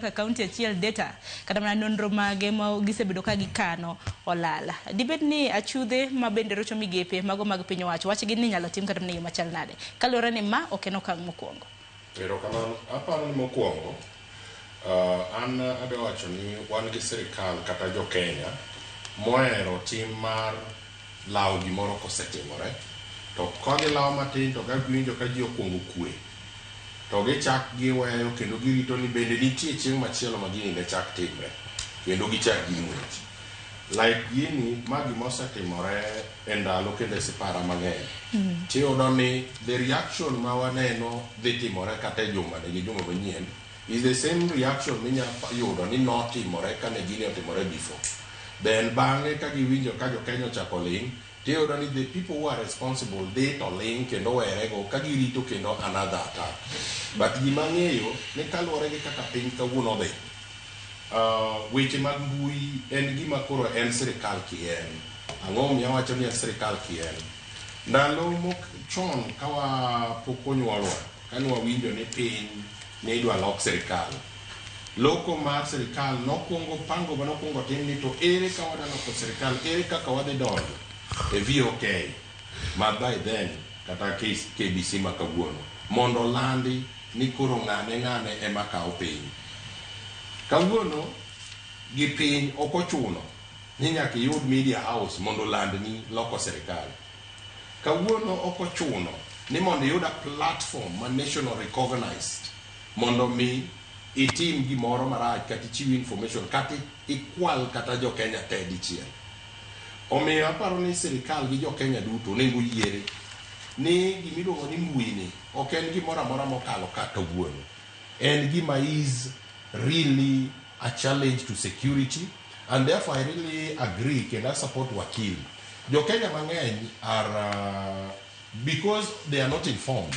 Kaka kaunti achiel data kata mana nonro mage ma gisebedo ka gikano olal. Dibed ni achudhe ma bende rocho migepe mago mag piny owacho wachgi ni inyalo tim kata mana e yo machal nade? Kaluwore ni ma ok en okang' mokwongo. Erokamano. Aparo ni mokwongo, an adwa wacho ni wan gi sirikal kata jo Kenya mohero tim mar lawo gimoro kosetimore. To ka gilawo matin to ka giwinjo ka ji okwongo kwe, to gichak giweyo kendo girito ni bende nitie chieng' machielo ma gini ne chak timre kendo gichak gimuoch. Like gini, ma gima osetimore e ndalo kendo e sipara mang'eny. Tiyudo ni the reaction ma waneno dhi timore kata e juma ni gi juma manyien is the same reaction minya yudo ni notimore kane gini otimore before. Then bang'e ka giwinjo ka jo Kenya ochako ling', tiyudo ni the people who are responsible dhi to ling' kendo werego ka girito kendo another attack. But gima ang'eyo ni kaluwore gi kaka piny kawuono odhi, weche mag mbui en gima koro en sirikal kien. Ang'o momiyo awacho ni en sirikal kien? Ndalo mok chon ka wa pok onyuolwa, kane wawinjo ni piny ne idwa lok sirikal, loko mar sirikal nokwongo pango manokwongo tim ni to ere ka wadwa loko sirikal, ere kaka wadhi donjo e VOK ma by then kata KBC ma kawuono mondo olandi ni koro ng'ane ng'ane ema kawo piny. Kawuono gi piny ok ochuno ni nyaka iyud media house mondo olandni loko sirikal. Kawuono ok ochuno ni mondo iyud a platform ma national recognized mondo mi itim gimoro marach kata ichiw information kata ikwal kata jo Kenya te dichiel. Omiyo aparo ni sirikal gi jo Kenya duto onego oyiere ni gimiluongo ni mbui ni ok en gimoro amora mokalo ka kawuono. En gima is really a challenge to security and therefore I really agree kendo I support wakil. Jo Kenya mang'eny are because they are not informed.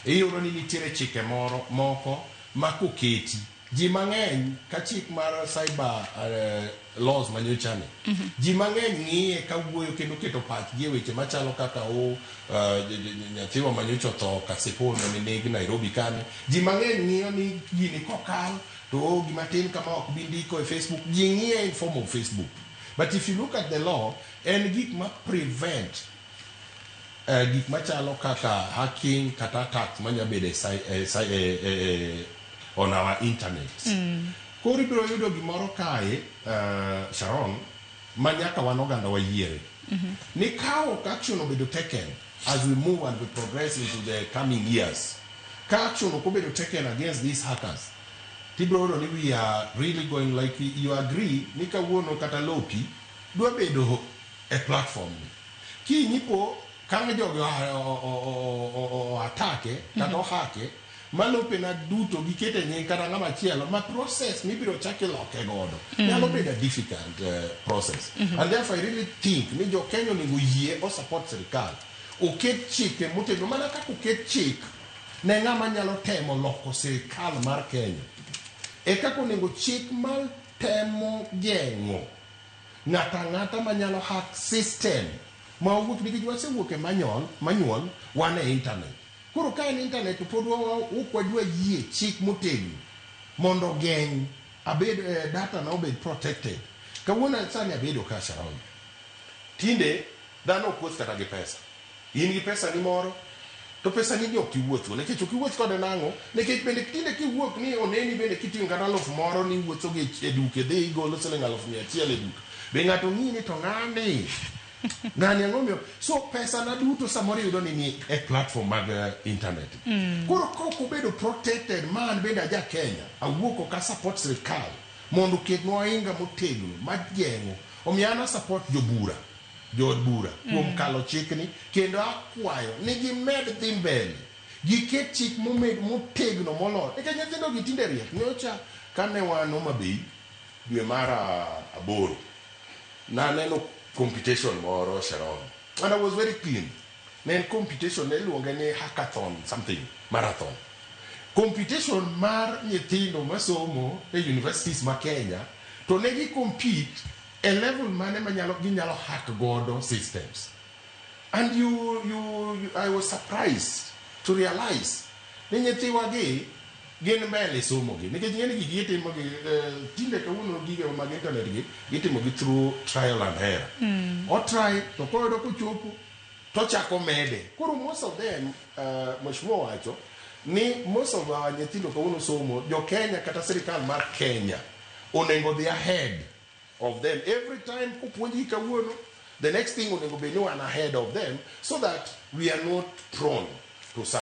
Iyudo ni nitiere chike moro moko ma koketi ji mang'eny ka chik mar cyber laws manyocha ni ji mang'eny ng'iye ka wuoyo kendo keto pachgi e weche machalo kaka o nyathiwa manyocha otho Kasipul mane neg Nairobi kane ji mang'eny ng'iyo ni gini kokal to o gima tin kama ok bi ndiko e Facebook ji ng'iye in form of Facebook but if you look at the law en gik ma prevent gik machalo kaka hacking kata attacks manya bedo e, e, e, e, e, on our internet. Koro ibiro yudo gimoro kae, Sharon, ma nyaka wan oganda wayiere. Ni ka ok action obedo taken as we move and we progress into the coming years, ka action ok obedo taken against these hackers, tibiro yudo ni we are really going like you agree ni kawuono kata lopi dwa bedo e platform ni. Kinyipo kang' jogi o atake kata ohake malopena duto gikete nying kata ng'ama chielo ma process mibiro chak iloke godo nyalo bedo a difficult process and therefore I really think ni jo Kenya onego yie o support sirikal oket chike motegno mana kaka oket chik ne ng'ama nyalo temo loko sirikal mar Kenya e kaka onego chik mar temo geng'o ng'ato ang'ata manyalo hack system ma owuok nikech wasewuok e manual wan e internet koro ka en internet to pod ok wadwa yie chik motegno mondo ogeng' abed data na obed protected kawuono sani abedo ka Sharon tinde dhano ok wuoth kata gi pesa in gi pesa ni moro to pesa ni ok iwuothgo nikech ok iwuoth kode nang'o nikech bende tinde kiwuok ni oneni bende kiting'o kata 1000 moro ni iwuotho go e duka idhi igolo siling 100,000 e duka be ng'ato ng'iyi ni to ng'ani ng'ani ang'o miyo so pesa na duto samoro iyudo ni ni e platform mag internet koro kok obedo protected ma an bende aja Kenya awuok ok a support sirikal mondo oketnwa ohinga motegno mageng'o omiyo an a support jobura jood bura kuom kalo chikni kendo akwayo ni gimed dhi mbele giket chik momed motegno moloyo nikech nyithindo gi tinde riek nyocha kane wan Homa Bay dwe mar aboro naneno competition moro Sharon and I was very keen ne en competition ne iluonge ni hackathon something marathon competition mar nyithindo masomo e universities ma Kenya to ne gi compete e level mane manyalo ginyalo hack godo systems and you, I was surprised to realize ni nyithiwa gi Gin mbele somo gi nikech ing'e ni gigi gitimo gi tinde kawuono gige mag internet gi gitimo gi through trial and error. Otry to koyudo kochopo tochako mede. Koro most of them, mheshimiwa wacho ni most of our nyithindo kawuono somo jo Kenya kata sirikal mar Kenya onego dhi ahead of them every time kopuonjgi kawuono, the next thing onego bed ni wan ahead of them so that we are not prone to such.